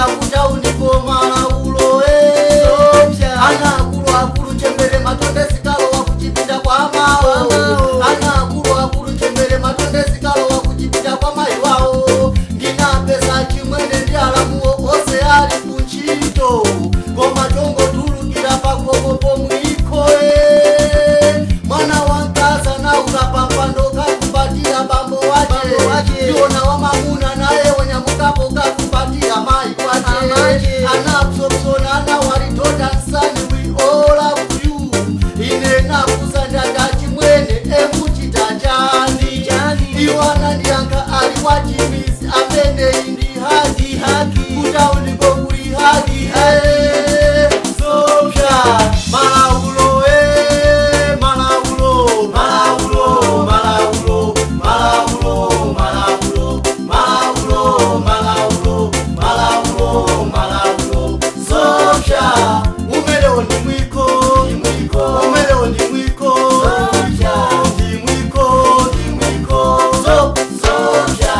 Kutauniko malaulo, ana akulu akulu chembere matonde zikalowa kuchipinda kwa mawo. Ana akulu akulu chembere matonde zikalowa kuchipinda kwa mayi wawo. Ndinapeza chimwene ndi alamuwo onse ali kuntchito, koma chongotulukira pakhomo pomwiko, mwana wamkazi anauka pampando kakumbatira bambo wache, ndiona wamamuna naye wanyamukapo kakumbatira mayi kwache. Anapsopsona ana wali daughter and son, we all love you. Ine nakuza ndada chimwene, emuchita chani? Iwo anandiyankha ali wachimizi amene ndi hug. Kutauniko kuli hug, sopsa malaulo, malaulo, malaulo, malaulo, malaulo, malaulo, malaulo, malaulo, malaulo, malaulo, sopsa. Umelewo ndi mwiko, umelewo ndi mwiko, ndi mwiko, ndi mwiko, so sopsa.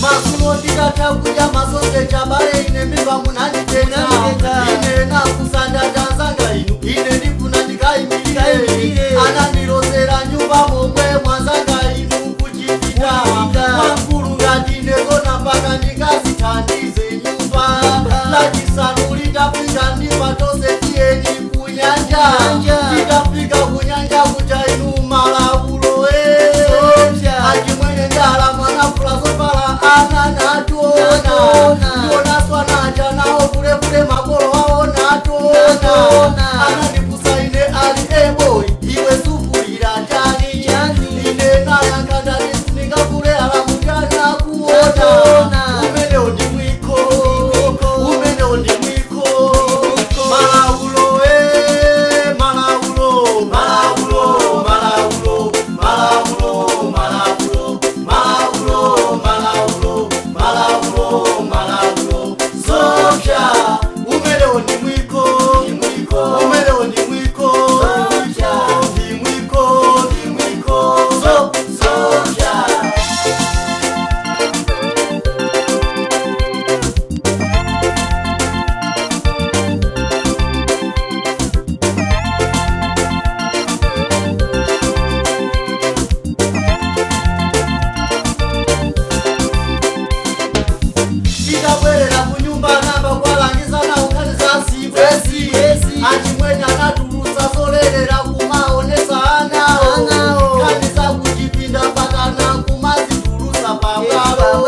Masulo ndikatha kudya masoseji abale, ine mimba munanditena. Ine nakusandatanzanga inu, ine ndifuna ndikayimirire. Anandilozera nyumba momwe mwanzanga inu kuchipita mwamkulu ngati ine zona mpaka ndikazithandize nyumba. Lachisanu litafika ndipatose tiyeni kunyanja. Titafika kunyanja kuja inu malaulo, achimwene ndala mwanafula zovala ana natuona, ndionaswa naja nawo kulekule makolo wawo natuona. Anandipusa ine ali eboy, iwe sufulira chani? Ine nayankha ndati sindingakule alamutana kuona. Umenewo ndi mwiko, umenewo ndi mwiko. Malaulo, malaulo, malaulo, malaulo, malaulo, malaulo, malaulo, malaulo, malaulo, malaulo, sopsa. Umenewo ndi mwiko, umenewo ndi mwiko, ndi mwiko, ndi mwiko, so sopsa. Tikabwerera kunyumba namba kwalangizana ukhani za sibwezi. Achimwene anatulutsa zolerera kumaonesa anawo nkhani za kuchipinda pakana kumazitulutsa pabwalo.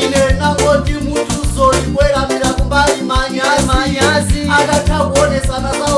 Ine nangoti mutuzo ikweramira kumbali manyazi atatha kuonesana zawo.